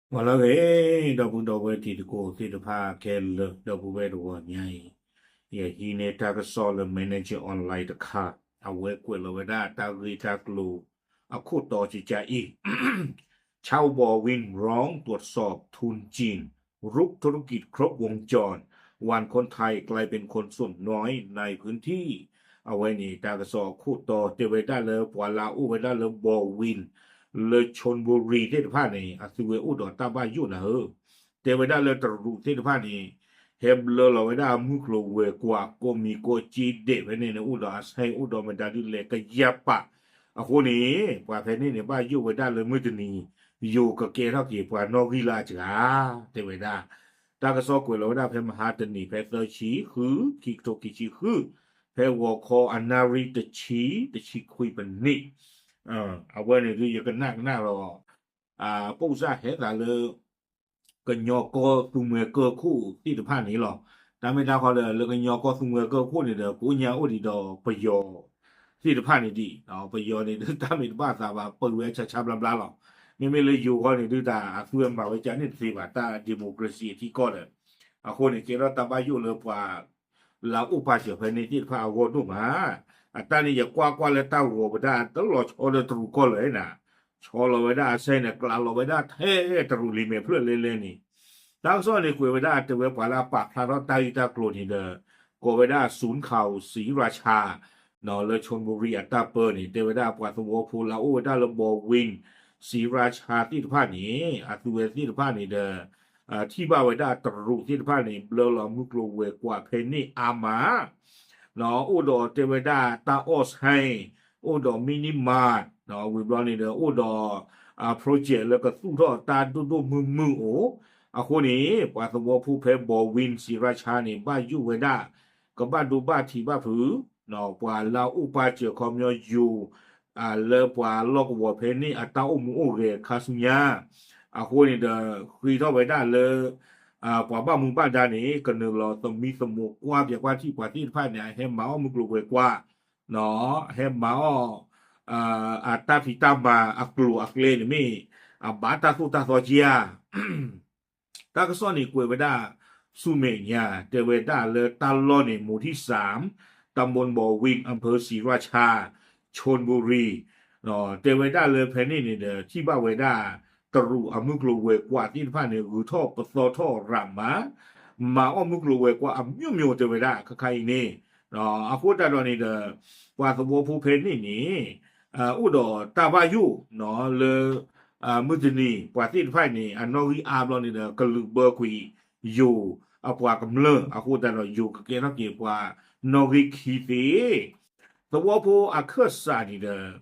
ဂီၤလၢအဂ့ၤ, ဒီပုၢ်ဒီဝဲၢ်တံၤသကိးသ့ၣ်တဖၣ်ခဲလၢာ်, ဒီပုၢ်ဝဲၢ်တဂီၤညါအံၤ, ယဟံးန့ၢ်တၢ်ကစီၣ်လၢ Manager Online တခါ, အဝဲကွဲးလီၤဝဲဒၣ်တၢ်ဂ့ၢ်တၢ်ကျိၤအခိၣ်တီကကးအံၤ เช่าบ่อวิน ร้องตรวจสอบทุนจีน รุกธุรกิจครบวงจร วันคนไทยกลายเป็นคนส่วนน้อยในพื้นที่ အဝဲန့ၣ် တၢ်ကစီၣ်အခိၣ်တီတဲဝဲဒၣ်လၢပှၤလၢအအိၣ်ဝဲဒၣ်လၢ บ่อวิน လၢ ชลบุรี သ့ၣ်တဖၣ်န့ၣ် အသုဝဲအိၣ်ဒီးတၢ်ဘၣ်ယိၣ်နၤဧၢ, တဲဝဲဒၣ်လၢတရူးသ့ၣ်တဖၣ်န့ၣ် ဟဲဘျၢလီၤဝဲဒၣ်အမုၢ်ကျိၤဝဲၤကွာ်ကိးမံၤကိးက့ဒဲးဖဲန့ၣ်န့ၣ် အိၣ်ဒီးအဆဲ အိၣ်ဒီးမတၤဒုလဲၤကယၢ်ပာ်, အဃိန့ၣ် ပှၤဖဲန့ၣ်န့ၣ် ဘၣ်ယိၣ်ဝဲဒၣ်လၢမုၢ်တနံၤ ယိၤကကဲထီၣ်က့ၤပှၤနီၣ်ဂံၢ်လၢအစှၤ, တဲဝဲဒၣ် တၢ်ကစီၣ်ကွဲးလီၤဝဲဒၣ်ဖဲမဟါတနံၤ ဖဲသၢဆံဃု ခံကထိခံဆံဃု, ဖဲဂီၤခီအနၣ်ရံၣ်တဆံ တဆံခွံပနံး, အဝဲန့ၣ်ဒုးယကနၣ်ကနၣ်လီၤ, ပိၣ်စၢ်ဟဲသးလၢ ကညီကီၢ်သူမှဲကၢၢ်ခိၣ်သ့ၣ်တဖၣ်န့ၣ်လီၤ. တၢ်မ့ၢ်တၢ်ဃီဒီး လၢကညီကီၢ်သူမှဲကၢၢ်ခိၣ်န့ၣ်ဒီး ကိးညါအိၣ်ဒံးဒီးပယီၤသ့ၣ်တဖၣ်န့ၣ်ဒံး, ပယီၤန့ၣ်ဒုး တၢ်မ့ၢ်တဘၣ်သးဘၣ် ပၢဝဲဆါဆါဘျါဘျါလီၤ. မ့မ့ၢ်လၢယိၤဃီန့ၣ်ဒုး တၢ်အသုဝဲမၤဝဲကန့ၣ်တသ့ဘၣ် တၢ် democracy အထံကီၢ်ဒီး, အဃိန့ၣ် ကဲထီၣ်တၢ်ဘၣ်ယိၣ်လၢပှၤ လၢအအိၣ်ပာ်စၢၤဖဲန့ၣ်သ့ၣ်တဖၣ်အဂီၢ်ဒိၣ်မး, အတၢ်န့ၣ်ယကွၢ်ကွၢ်လၢတၢ်ဂီၤဝဲဒၣ်တလီၤဆီလၢတရူးကီၢ်လၢၤနၤ, ဆီလီၤဝဲဒၣ်အဆဲန့ၣ် ကျးလီၤဝဲဒၣ်ထဲတရူးလံာ်မဲာ်ဖျၢၣ်လဲလဲန့ၣ်, တၢ်ကစီၣ်န့ၣ်ကွဲးဝဲဒၣ်တဲဝဲပှၤလၢအပာ်ဖျါထီၣ်တၢ်ဂ့ၢ်တၢ်ကျိၤန့ၣ်ဒီး ကိးဝဲဒၣ် ศูนย์ข่าวศรีราชา လၢ ชลบุรี အတၢ်ပၢန့ၣ် တဲဝဲဒၣ်ပှၤသဝီဖိလၢအအိၣ်ဝဲဒၣ်လၢ บ่อวิน ศรีราชา သ့ၣ်တဖၣ်န့ၣ် အသုဝဲသ့ၣ်တဖၣ်န့ၣ်ဒီး ထံၣ်ဘၣ်ဝဲဒၣ်တရူးသ့ၣ်တဖၣ်န့ၣ် ဘျၢလီၤမုၢ်ကျိၤဝဲၤကွာ်ဖဲန့ၣ်အါမး, အိၣ်ဒီးတဲဝဲဒၣ်တၢ်အီၣ်ဆဲ, အိၣ်ဒီး mini mart, ဝံၤဘျီန့ၣ်ဒီး အိၣ်ဒီး project လၢကသူၣ်ထီၣ်တၢ်ဒိၣ်ဒိၣ်မုၢ်မုၢ်အိၣ်, အဃိန့ၣ် ပှၤသဝီဖိဖဲ บ่อวิน ศรีราชา န့ၣ် ဘၣ်ယိၣ်ဝဲဒၣ် ကဘၣ်ဒိဘၣ်ထံးဘၣ်ဖုး ပှၤလၢအအိၣ်ပာ်စၢၤခီပညီယိၤ လၢပှၤလီၢ်ကဝီၤဖဲန့ၣ် အတၢ်အိၣ်မူအိၣ်ဂဲၤခါဆူညါ, အဃိန့ၣ်ဒီး ဃ့ထီၣ်ဝဲဒၣ်လၢ ပှၤဘၣ်မူဘၣ်ဒါန့ၣ် ကနုာ်လီၤသမံသမိးကွၢ်ပၠးကွၢ်ထံၣ်ပှၤသ့ၣ်တဖၣ်န့ၣ် အဟဲမၤအီၣ်မုၢ်ကျိၤဝဲၤကွာ်, ဟဲမၤအီၣ် အတၢ်ဖံးတၢ်မၤအကျိၤအကျဲန့ၣ်မ့ၢ် အဘၣ်တၢ်သိၣ်တၢ်သီက့ဧါ. တၢ်ကစီၣ်န့ၣ်ကွဲးဝဲဒၣ်ဆူမဲာ်ညါ တဲဝဲဒၣ်လၢတၢ်လီၢ်န့ၣ် หมู่ที่สาม ตำบลบ่อวิน อำเภอศรีราชา ชลบุรี တဲဝဲဒၣ်လၢဖဲန့ၣ်န့ၣ်ဒီး ထံၣ်ဘၣ်ဝဲဒၣ် တရူးအမုၢ်ကျိၤဝဲၤကွာ်သ့ၣ်တဖၣ်န့ၣ် ဂုၤထီၣ်ပသီထီၣ်ရးမး, မၤအီၣ်မုၢ်ကျိၤဝဲၤကွာ်အမျိုးမျိုးတဲဝဲဒၣ် ခဲခါအံၤန့ၣ်, အဃိသတးဒီးန့ၣ်ဒီး ပှၤသဝီဖိဖဲန့ၣ်န့ၣ် အိၣ်ဒီးတၢ်ဘၣ်ယိၣ်လၢ မုၢ်တနံၤ ပှၤသ့ၣ်တဖၣ်အံၤန့ၣ် အနီၣ်ဂံၢ်အါဘျီန့ၣ်ဒီး ကလုာ်ဘၢကွံာ်ယိၤအပှၤကမျၢၢ် အဃိသတးဒီးယိၤကကဲထီၣ်က့ၤပှၤနီၣ်ဂံၢ်ခံသ့ သဝီဖိအခၢၣ်စးန့ၣ်ဒီး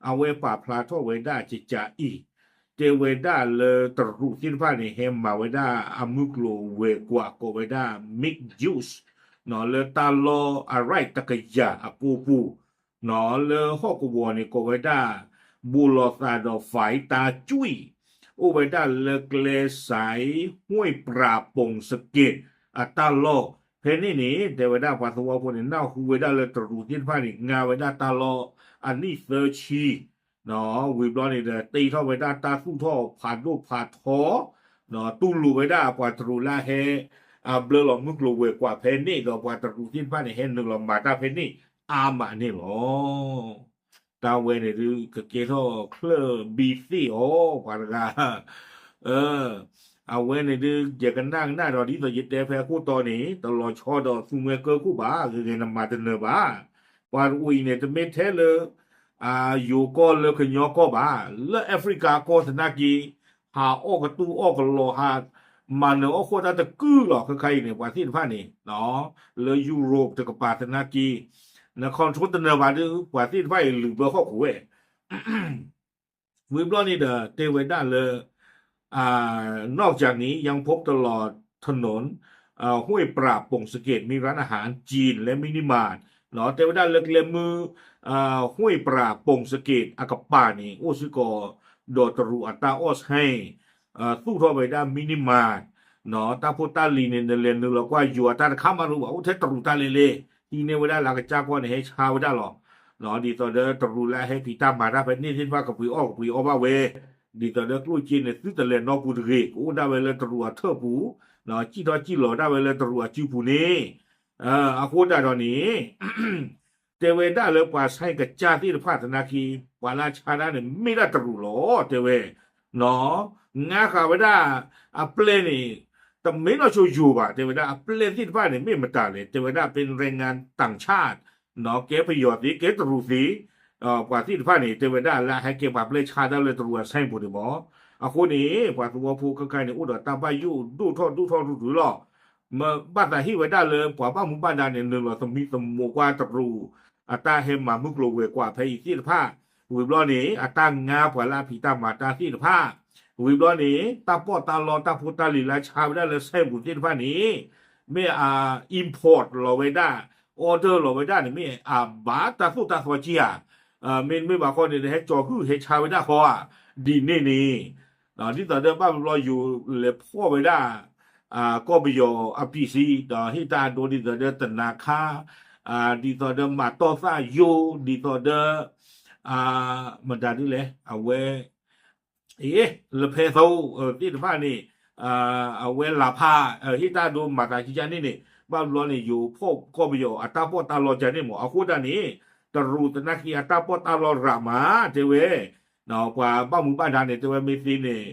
အဝဲပာ်ဖျါထီၣ်ဝဲဒၣ်ကကးအံၤ, တဲဝဲဒၣ်လၢတရူးသ့ၣ်တဖၣ်န့ၣ် ဟဲမၤဝဲဒၣ်အမုၢ်ကျိၤဝဲၤကွာ်ကိးဝဲဒၣ် mixed use လၢတၢ်လီၢ်အရၢၢ်တကယၤအကိပူၤ လၢဟီၣ်ကဝီၤန့ၣ်ကိးဝဲဒၣ် ဘိးလီၤသးဒီး ဖၢးတၢ်ကွံၣ် အိၣ်ဝဲဒၣ်လၢကျဲစး ห้วยปราบ โป่งสะเก็ด အတၢ်လီၢ် ဖဲန့ၣ်န့ၣ် တဲဝဲဒၣ်ပှၤသဝီဖိန့ၣ် နၢ်ဟူဝဲဒၣ်လၢတရူးသ့ၣ်တဖၣ်န့ၣ် ငါဝဲဒၣ်တၢ်လီၢ်အနံၣ်သၢဆံ ဝံၤဘျီန့ၣ်ဒီး တ့ထီၣ်ဝဲဒၣ်တၢ်သူၣ်ထီၣ်ဖးဒိၣ်ဖးထီ တူၢ်လိာ်ဝဲဒၣ်ပှၤတရူးလၢအဟဲ အဘျၢလီၤမုၢ်ကျိၤဝဲၤကွာ်ဖဲန့ၣ်ဒီး ပှၤတရူးသ့ၣ်တဖၣ်န့ၣ် ဟဲနုာ်လီၤမၤတၢ်ဖဲန့ၣ်အါမးန့ၣ်လီၤ. တၢ်ဝဲန့ၣ်ဒုး ကကဲထီၣ်ချၢၣ်ဘံသ့ၣ်အီၤ ပှၤတဂၤ အဝဲန့ၣ်ဒုး ယကနၣ်ကနၣ်ဒီး ဒ်သိးယတဲဖဲအခိၣ်တီန့ၣ် တလီၤဆီဒီးသူမှဲကၢၢ်ခိၣ်ဘၣ် ဂ့ၤဂ့ၤနမၤတနၢၤဘၣ်. ပှၤတအိၣ်အံၤန့ၣ် တမ့ၢ်ထဲလၢ ယိၤကီၢ်လၢကညီကီၢ်ဘၣ်, လၢ Africa ကီၢ်သနာ်က့ ဟးအီၣ်ကတူၢ်အီၣ်ကလီၤ ဟးမၤနၢၤအီၣ်ဃီၣ်တၢ်တကုၢ်လီၤ ခဲခါအံၤန့ၣ် ပှၤသ့ၣ်တဖၣ်န့ၣ် လၢ Europe တကပၤသနာ်က့ န control တနၢၤဘၣ်ဒီး ပှၤသ့ၣ်တဖၣ်အံၤလုၢ်ဘၢဟီၣ်ခိၣ်ဝဲ ဝံၤဘျီန့ၣ်ဒီး တဲဝဲဒၣ်လၢ นอกจากนี้ยังพบตลอดถนน ห้วยปราบ โป่งสะเก็ด มีร้านอาหารจีน และ mini mart တဲဝဲဒၣ်လၢကျဲမုၢ် ห้วยปราบ โป่งสะเก็ด အကပၤန့ၣ် အိၣ်စ့ၢ်ကီး ဒီးတရူးအတၢ်အီၣ်ဆဲ သူၣ်ထီၣ်ဝဲဒၣ် mini mart တၢ်ဖိတၢ်လံၤန့ၣ် နလဲၤနုာ်လီၤကွၢ်ယိၤအတၢ်တခါမးတအိၣ်ဘၣ် အိၣ်ထဲတရူးတၢ်လဲၤလဲၤ ဟံးန့ၢ်ဝဲဒၣ်လၢကစၢ်ကီၢ်န့ၣ် ဟဲဆါဝဲဒၣ်လီၤ. ဒ်သိးဒီးတရူးလၢအဟဲဖံးတၢ်မၤတၢ်ဖဲန့ၣ်သ့ၣ်တဖၣ် ကပှ့ၤအီၣ်ကပှ့ၤအီဘၣ်ဝဲ ဒ်သိးဒီးကျိၣ်စ့န့ၣ် သုတလဲၤနီပူၤတဂ့ၤ, ကအိၣ်ဒၣ်ဝဲလၢတရူးအထၢၣ်ပူၤ, စံၣ်ထီၣ်စံၣ်လီၤဒၣ်ဝဲလၢတရူးအစုပူၤန့ၣ်, အဃိသတးဒီးန့ၣ် တဲဝဲဒၣ်လၢပှၤဆဲကစၢ်သ့ၣ်တဖၣ်သနာ်က့ ပှၤလၢအဆါတၢ်န့ၣ် မ့ၢ်ဒၣ်တရူးလီၤ တဲဝဲ, န ငါဃာ်ဝဲဒၣ်အပျဲၢ်န့ၣ် တမ့ၢ်နီၢ်ဆိယိၤဘၣ်, တဲဝဲဒၣ်အပျဲၢ်သ့ၣ်တဖၣ်န့ၣ် မ့ၢ်မတၤလဲၣ်, တဲဝဲဒၣ် เป็นแรงงานต่างชาติ ကဲပယီၤသ့ ကဲတရူးသ့, ပှၤသ့ၣ်တဖၣ်န့ၣ် တဲဝဲဒၣ်လၢအဟဲကဲပှၤပျဲၢ်ဆါတၢ်လၢ တရူးအဆဲပူၤန့ၣ်မး. အဃိန့ၣ် ပှၤသဝီဖိခဲခါန့ၣ် အိၣ်ဒီးတၢ်ဘၣ်ယိၣ်ဒိၣ်ထီၣ်ဒိၣ်ထီၣ်ရုၢ်ရုၢ်လီၤ. မ့ၢ်ဘၣ်သးဟ့ၣ်ဝဲဒၣ်လၢပှၤဘၣ်မူဘၣ်ဒါန့ၣ် နုာ်လီၤသမံသမိးကွၢ်တရူး အတၢ်ဟဲမၤမုၢ်ကျိၤဝဲၤကွာ်ဖဲအံၤသ့ၣ်တဖၣ်, ဝံၤဘျီန့ၣ် အတၢ်ငါပှၤလၢအဖံးတၢ်မၤတၢ်သ့ၣ်တဖၣ်, ဝံၤဘျီန့ၣ် တၢ်ပီးတၢ်လီတၢ်ဖိတၢ်လံၤလၢဆါဝဲဒၣ်လၢဆဲပူၤသ့ၣ်တဖၣ်န့ၣ် မ့ၢ်အ import လီၤဝဲဒၣ်, order လီၤဝဲဒၣ်န့ၣ် မ့ၢ်အဘၣ်တၢ်သိၣ်တၢ်သီက့ဧါ, မ့တမ့ၢ်ဘၣ်ဃီန့ၣ် ဟဲကၠီၤဟုၣ်ဟဲဆါဝဲဒၣ်ဃီဧါ, ဒ်န့ၣ်န့ၣ် ဒ်သိးဒီးဘၣ်ဘျီယိၤလဲၤဖီၣ်ဝဲဒၣ် ကီၢ်ပယီၤအပံးစံ ဒီးဟ့ၣ်တၢ်အဒိဒ်သိးဒီးတနၤခါ, ဒ်သိးဒီးမၤတီၢ်သၣ်ယိ ဒ်သိးဒီး မတၤဒ်လဲၣ် အဝဲ လဖဲသိသ့ၣ်တဖၣ်န့ၣ် အဝဲလၤဖး ဟ့ၣ်တၢ်ဒိမၤသးခံကန့ၣ်န့ၣ် ဘၣ်ဘျီန့ၣ် ယိၤဖီၣ်ကီၢ်ပယီၤအတၢ်ပီးတၢ်လီကန့ၣ်မး. အဃိဒၣ်န့ၣ် တရူးသနာ်က့အတၢ်ပီးတၢ်လီရးမး တဲဝဲ ပှၤဘၣ်မူဘၣ်ဒါန့ၣ် တဲဝဲမ့ၢ်သ့န့ၣ်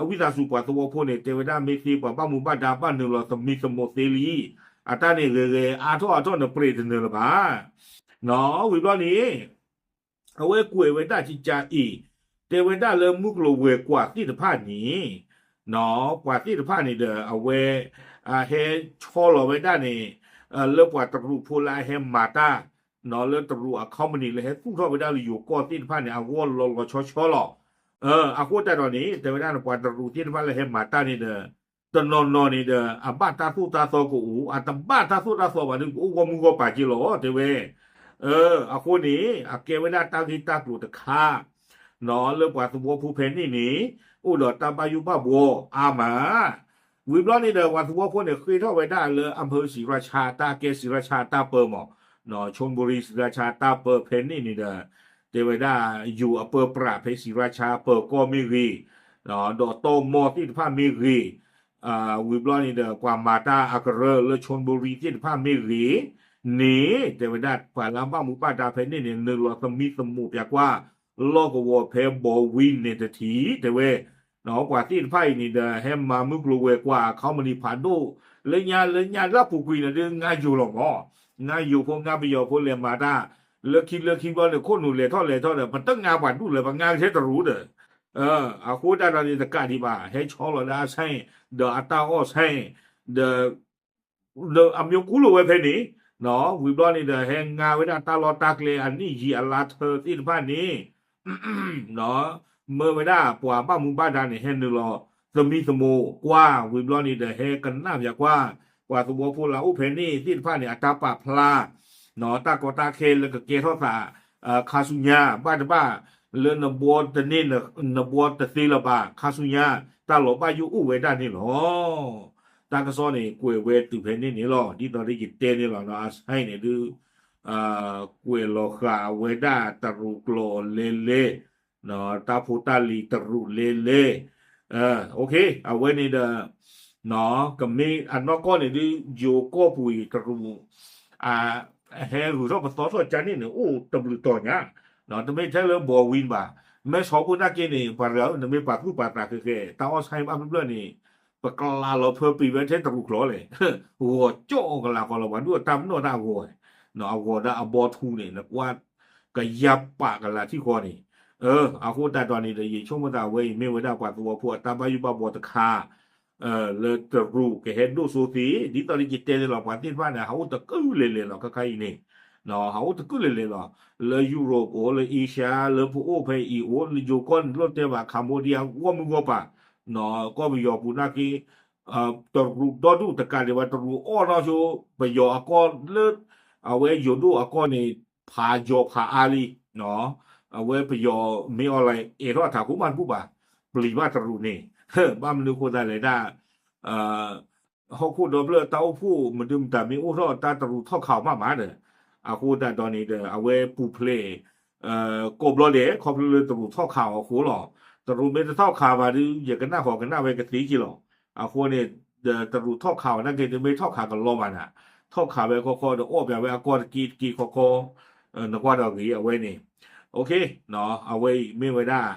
အဝံသးစူၤပှၤသဝီဖိန့ၣ် တဲဝဲဒၣ်မ့ၢ်သ့ပှၤဘၣ်မူဘၣ်ဒါဘၣ်နုာ်လီၤသမံသမိးသ့လံ. အတၢ်န့ၣ်ဂဲၤဂဲၤအါထီၣ်အါထီၣ်န့ၣ် ပြဲးတနၢၤလၢၤဘၣ်. ဝံၤဘျီန့ၣ် အဝဲကွဲးဝဲဒၣ်ကကးအံၤ တဲဝဲဒၣ်လၢမုၢ်ကျိၤဝဲၤကွာ်သ့ၣ်တဖၣ်န့ၣ် ပှၤသ့ၣ်တဖၣ်န့ၣ်ဒီး အဝဲ ဟဲဆီလီၤဝဲဒၣ်န့ၣ် လၢပှၤတရူးဖိလၢအဟဲမၤတၢ် လၢတရူးအ company လၢဟဲသူၣ်ထီၣ်ဝဲဒၣ်လၢယိၤကီၢ်သ့ၣ်တဖၣ်န့ၣ် အဂီၢ်လီၤလီၤဆီဆီလီၤ. အဃိသတးဒီးန့ၣ် တဲဝဲဒၣ်န့ၣ် ပှၤတရူးသ့ၣ်တဖၣ်လၢဟဲမၤတၢ်န့ၣ်ဒီး တနီၤနီၤန့ၣ်ဒီး အဘၣ်တၢ်သိၣ်တၢ်သီကအိၣ်, အတဘၣ်တၢ်သိၣ်တၢ်သီဘၣ်ဒီး ကအိၣ်ဂီၢ်မုၢ်ဂီၢ်ပၤက့လီၤ တဲဝဲ. အဃိန့ၣ် အကဲဝဲဒၣ်တၢ်ဂ့ၢ်တၢ်ကျိၤတခါ လၢပှၤသဝီဖိဖဲန့ၣ်န့ၣ် အိၣ်ဒီးတၢ်ဘၣ်ယိၣ်ဘၣ်ဘှီအါမး. ဝံၤဘျီန့ၣ်ဒီး ပှၤသဝီဖိန့ၣ် ဃ့ထီၣ်ဝဲဒၣ်လၢ အမ့ၢ် ศรีราชา တၢ်ကဲ ศรีราชา တၢ်ပၢမး, ชลบุรี ศรีราชา တၢ်ပၢဖဲန့ၣ်န့ၣ်ဒီး တဲဝဲဒၣ် ယိၤအပၢပြးဖဲ ศรีราชา ပၢၤကီၢ်မ့ၢ်ဂ့ၤ, ဒီးတီၢ်မီၢ်သ့ၣ်တဖၣ်မ့ၢ်ဂ့ၤ, ဝံၤဘျီန့ၣ်ဒီး ပှၤမၤတၢ်အကရၢလၢ ชลบุรี သ့ၣ်တဖၣ်မ့ၢ်ဂ့ၤန့ၣ် တဲဝဲဒၣ် ပှၤလၢဘၣ်မူဘၣ်ဒါဖဲန့ၣ်န့ၣ် နုာ်လီၤသမံသမိးပၠးကွၢ် လီၢ်ကဝီၤဖဲဘီဝံန့ၣ်တထံၣ် တဲဝဲ ပှၤသ့ၣ်တဖၣ်အံၤန့ၣ်ဒီး ဟဲမၤမုၢ်ကျိၤဝဲၤကွာ် company ဖးဒိၣ် လၢညါလၢညါလၢပူၤကွံာ်န့ၣ်ဒီး ငါယိၤလီၤမး, ငါယိၤဖိ ငါပယီၤဖိလဲၤမၤတၢ် လၢခံလၢခံဘျီန့ၣ် ခိၣ်နူာ်လဲၤထီၣ်လဲၤထီၣ်ဒီး ပတငါပှၤဒူၣ်လၢၤ ပငါကထဲတရူးဒီး အဃိသတးဒီးန့ၣ် တကးဒံးဘၣ် ဟဲဆီလီၤလၢအဆဲ ဒီးအတၢ်အီၣ်ဆဲ ဒီး အမျိုးကူလိာ်ဝဲဖဲန့ၣ် ဝံၤဘျီန့ၣ်ဒီး ဟဲငါဝဲဒၣ်တၢ်လီၢ်တၢ်ကျဲအနံၣ်ယံာ်အလါထၢသ့ၣ်တဖၣ်န့ၣ် မ့ၢ်ဝဲဒၣ်ပှၤဘၣ်မူဘၣ်ဒါန့ၣ် ဟဲနုာ်လီၤသမံသမိးကွၢ် ဝံၤဘျီန့ၣ်ဒီး ဟဲကနၣ်ပၠးကွၢ် ပှၤသဝီဖိလၢအိၣ်ဖဲန့ၣ်သ့ၣ်တဖၣ်န့ၣ် အတၢ်ပာ်ဖျါ တၢ်ကီတၢ်ခဲလၢကကဲထီၣ်သး ခါဆူညါ ဘၣ်တဘၣ် လၢနဘှီတန့ၢ် နဘှီတသ့လၢၤဘၣ် ခါဆူညါ တၢ်လီၤဘၣ်ယိၣ်အိၣ်ဝဲဒၣ်န့ၣ်လီၤ. တၢ်ကစီၣ်န့ၣ် ကွဲးဝဲတုၤဖဲန့ၣ်န့ၣ်လီၤ. ဒ်သိးဒီးယတဲန့ၣ်လီၤ အဆဲန့ၣ်ဒုး ကွဲးလီၤဃာ်ဝဲဒၣ်တရူးကျိာ်လဲၤလဲၤ တၢ်ဖိတၢ်လံၤတရူးလဲၤလဲၤ အဝဲန့ၣ်ဒီး ကမ့ၢ်အနီၢ်ကီၢ်န့ၣ်ဒုး ယိၤကီၢ်ပူၤအံၤတရူး ဟဲဂုၤထီၣ်ပသီထီၣ်ကန့ၣ်န့ၣ် အိၣ်တဘျုးတီၤညါ တမ့ၢ်ထဲလၢဘီဝံဘၣ် မဲဆီးဖိနာ်က့န့ၣ် ပှၤရၤ နမ့ၢ်ပာ်သူၣ်ပာ်သးဃဲးဃဲး တၢ်အီၣ်ဆဲဘၣ်ဖျၢၣ်ဖျၢၣ်န့ၣ် ပကလးလီၤဖၢပံၤဝဲထဲတရူးကျိာ်လဲၣ် ဂီၤကၠီၣ်အီၤကလးကီလီၤ ပှၤဒူၣ်အတၢ်ပနီၣ်တၢ်အဂီၤ အဂီၤဒၣ်အဘီထူန့ၣ် နကွၢ်ကယၤပာ်ကလးထံၣ်ဃီန့ၣ် အဃိသတးဒီးန့ၣ်ဒီး ယဆိကမိၣ်သးဝဲအံၤ မ့ၢ်ဝဲဒၣ်ပှၤသဝီဖိအတၢ်ဘၣ်ယိၣ်ဘၣ်ဘှီတခါ လၢတရူးကဟဲဒိၣ်စိသ့ ဒ်သိးဒီးယတဲန့ၣ်လီၤ ပှၤသ့ၣ်တဖၣ်န့ၣ် ဟးအိၣ်တကုၢ်လဲၤလဲၤလီၤ ခါခါအံၤန့ၣ် ဟးအိၣ်တကုၢ်လဲၤလဲၤလီၤ လၢ Europe အိၣ် လၢ Asia လၢပအိၣ်ဖဲအံၤအိၣ် လၢယိၤကီၢ်န့ၣ် လိၣ်တဲဘၣ် Cambodia ဂီၢ်မုၢ်ဂီၢ်ပၤ ကီၢ်ပယီၤပူၤနာ်က့ တရူးဒီဒူၣ်တကးဒံးဘၣ် တရူးအီၣ်ထီၣ်ဆိ ပယီၤအကီၢ်လၢ အဝဲယိၤဒိၣ်အကီၢ်န့ၣ် ဖးယီၤဖးအါလံ အဝဲပယီၤမ့ၢ်အီၤလဲၣ် အဲၣ်ထီၣ်အထးခိၣ်မးတဘူၣ်ဘၣ် ပျံၤဘၣ်တရူးန့ၣ် ဘၣ်မနုၤအဃိသတးလဲၣ်ဒၣ် ဟီၣ်ခိၣ်ဒီဖျၢၣ်တၢ်အိၣ်ဖှိၣ်မနုၤမတၤမ့ၢ်အိၣ်ထီၣ်တၢ်တရူးထီၣ်ခးအီၤမးမးဒီး အဃိသတးဒီးန့ၣ်ဒီး အဝဲပူၤဖျဲး ကိးဘျီဒဲး ခီဖျိလၢတရူးထီၣ်ခးအီၤအဃိလီၤ. တရူးမ့ၢ်တထီၣ်ခးဘၣ်ဒီး ယကနၣ်ဃီၤကနၣ်ဝဲကသ့က့လီၤ. အဃိန့ၣ် ဒီးတရူးထီၣ်ခးဝဲနာ်က့ တမ့ၢ်ထီၣ်ခးကလီဘၣ်နၤ, ထီၣ်ခးဝဲခီခီဒီး အီၣ်ပၠးဝဲအကီၢ်တက့တက့ခီခီ, နကွၢ်ဒီးဂ့ၤအဝဲန့ၣ်, အဝဲအံၤမ့ၢ်ဝဲဒၣ်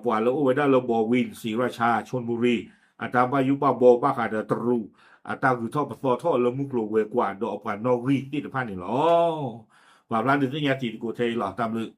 ပှၤလၢအိၣ်ဝဲဒၣ်လၢ ဘီဝံၣ် စံရၣ်ဆါ ချိၣ်ဘူရံၤ အတၢ်ဘၣ်ယိၣ်ဘၣ်ဘီဘၣ်ဃးဒီးတရူး အတၢ်ဂုၤထီၣ်ပသီထီၣ်လၢမုၢ်ကျိၤဝဲၤကွာ်ဒီးအပှၤနီၣ်ဂံၢ်သ့ၣ်တဖၣ်န့ၣ်လီၤ. ပာ်ဖျါဒုးသ့ၣ်ညါတံၤသကိးထဲအံၤလီၤ. တၢ်ဘျုး